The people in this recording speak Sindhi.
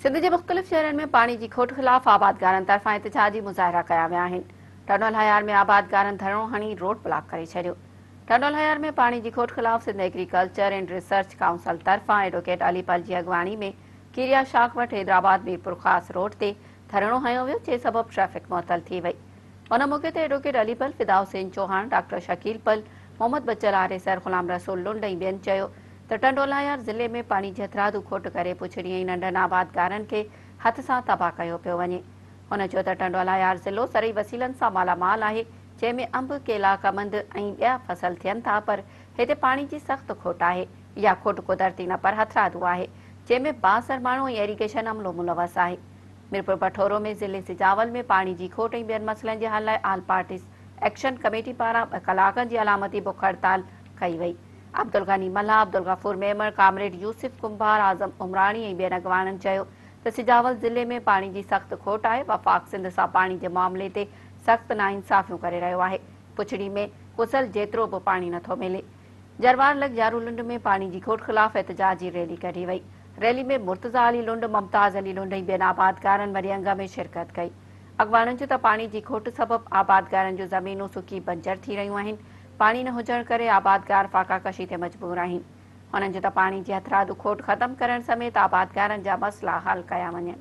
سنڌ جي مختلف شهرن ۾ پاڻي جي کوٽ خلاف آبادگارن طرفان احتجاجي مظاهرا ڪيا ويا آهن. ٽنڊوالهيار ۾ آبادگارن ڌرڻو هڻي روڊ بلاڪ ڪري ڇڏيو. ٽنڊوالهيار ۾ پاڻي جي کوٽ خلاف Sindh agriculture and research council طرفان ايڊووڪيٽ علي پل جي اڳواڻي ۾ ڪيريا شاخ وٽ حيدرآباد ميرپورخاص روڊ تي ڌرڻو هنيو ويو جنهن سبب ٽريفڪ معطل ٿي وئي. ان موقعي تي ايڊووڪيٽ علي پل، فدا حسين چوهاڻ، ڊاڪٽر شڪيل پل، محمد بچل آريسر، غلام رسول لنڊ ۽ ٻين چيو ته ٽنڊوالهيار ضلعي ۾ پاڻي جي هٿرادو کوٽ ڪري پڇڙي ۽ ننڍن آبادگارن کي هٿ سان تباهه ڪيو پيو وڃي. هن چيو ته ٽنڊوالهيار ضلعو زرعي وسيلن سان مالا مال آهي جنهن ۾ انب، ڪيلا، ڪمند ۽ ٻيا فصل ٿين ٿا پر هتي پاڻي جي سخت کوٽ آهي. اها کوٽ قدرتي نه پر هٿرادو آهي جنهن ۾ بااثر ماڻهو ۽ ايريگيشن عملو ملوث آهي. ميرپور بٺورو ۾ ضلعي سجاول ۾ پاڻي جي کوٽ ۽ ٻين مسئلن جي حل لاء آل پارٽيز ايڪشن ڪميٽي پاران ٻه ڪلاڪن جي علامتي بک هڙتال ڪئي وئي. عبدالغني ملاح، عبدالغفور ميمڻ، ڪامريڊ يوسف ڪنڀار، اعظم عمراڻي ۽ ٻين اڳواڻن چيو ته سجاول ضلعي ۾ پاڻي جي سخت کوٽ آهي، وفاق سنڌ سان پاڻي جي معاملي تي سخت ناانصافيون ڪري رهيو آهي، پڇڙي ۾ ڪسل جيترو به پاڻي نٿو ملي. جروار لڳ جارو لنڊ ۾ پاڻي جي کوٽ خلاف احتجاجي ريلي ڪڍي وئي. ريلي ۾ مرتضيٰ علي لنڊ، ممتاز علي لنڊ ۽ ٻين آبادگارن وڏي انگ ۾ شرڪت ڪئي. اڳواڻن چيو ته پاڻي جي کوٽ سبب آبادگارن جون زمينون سڪي بنجر ٿي رهيون آهن، پاڻي نه هجڻ ڪري آبادگار فاقاڪشي تي مجبور آهن. هنن چيو ته پاڻي جي هٿرادو کوٽ ختم ڪرڻ سميت آبادگارن جا مسئلا حل ڪيا وڃن.